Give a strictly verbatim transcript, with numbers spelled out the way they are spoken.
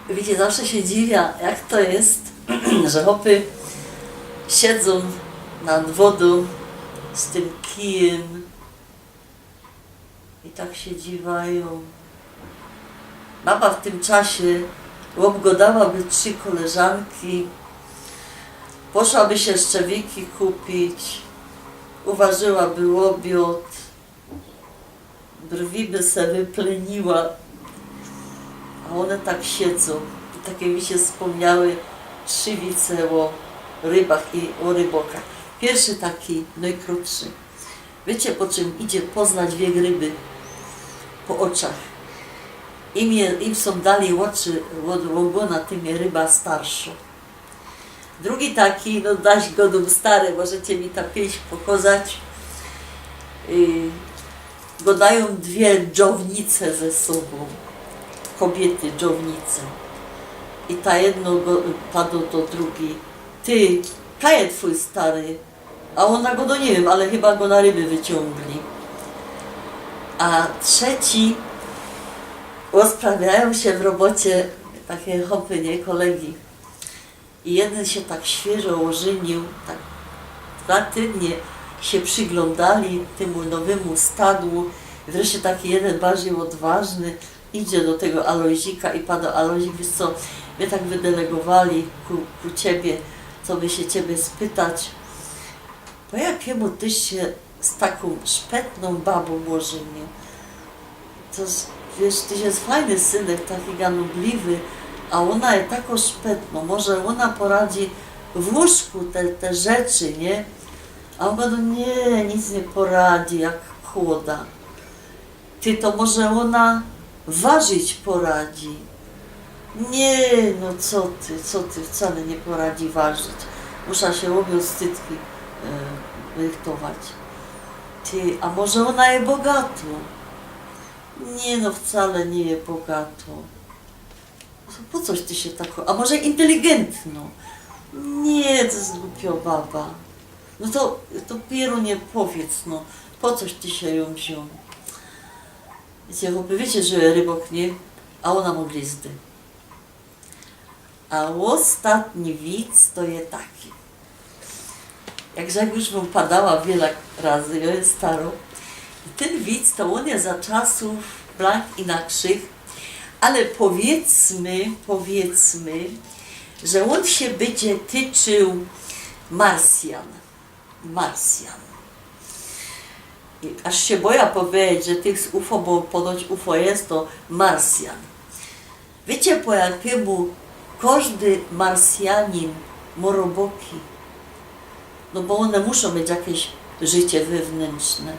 Wiycie, zawsze sie dziwiã, jak to je, że chopy siedzōm nad wodōm z tym kijym i tak sie dziwiajōm. Baba w tym czasie ôbgodała by trzi koleżanki, poszła by sie szczewiki kupić, uwarzyła by ôbiod, brwi by se wypleniła, a ône tak siedzōm. I takie mi sie spōmniały trzi wice ô rybach i ô rybokach. Piyrszy taki, nojkrōtszy. Wiycie, po czym idzie poznać wiek ryby? Po ôczach. Im, je, im sōm dalij ôczy ôd ôgōna, tym je ryba starszŏ. Drugi taki, no, dość godōm stary, możecie mi ta piyńść pokazać. Yy, godajōm dwie dżownice ze sobōm. Kobiyty dżownice. I ta jedno go, padŏ do drugij: „Ty, kaj je twōj stary?” A ôna godŏ: „Nie wiym, ale chyba go na ryby wyciōngli”. A trzeci, ôsprawiajōm sie w robocie takie chopy, nie, kolegi. I jedyn sie tak świyżo ôżyniōł, tak dwa tydnie sie prziglōndali tymu nowymu stadłu. I wreszcie taki jedyn, bardzij ôdważny, idzie do tego Alojzika i padŏ: „Alojzik, wiysz co, my tak wydelegowali ku, ku ciebie, co by sie ciebie spytać, po jakimu ty sie z takōm szpetnōm babōm ôżyniōł? To, wiysz, ty sie fajny synek, taki ganobliwy, a ôna je takŏ szpetnŏ, może ôna poradzi w łōżku te, te rzeczy, nie?” A ôn godŏ: „Nie, nic niy poradzi, jak kłoda”. „Ty, to może ôna warzić poradzi?” „Nie, no co ty, co ty, wcale niy poradzi warzić. Musza sie ôbiŏd z cytki, e, rychtować”. „Ty, a może ôna je bogatŏ?” „Nie, no wcale niy je bogatŏ”. „Po coś ty sie tak, a może inteligentnŏ?” „Nie, to je gupio baba”. „No to, to pierōnie powiydz, no, po coś ty sie jōm wziōn?” Wiycie, chopy, wiycie, że rybok, nie, a ôna mo glizdy. A ôstatni wic to je taki. Jak, jak już wōm padała wiela razy, jo je starŏ. I tyn wic to ôn je za czasōw blank inakszych, ale powiydzmy, powiydzmy, że ôn sie bydzie tyczył Marsjan. Marsjan. I aż sie boja powiedzieć, że tych z ufo, bo ponoć ufo je to Marsjan. Wiycie, po jakimu kożdy Marsjanin mo roboki? No bo ône muszōm mieć jakeś życie wewnyntrzne.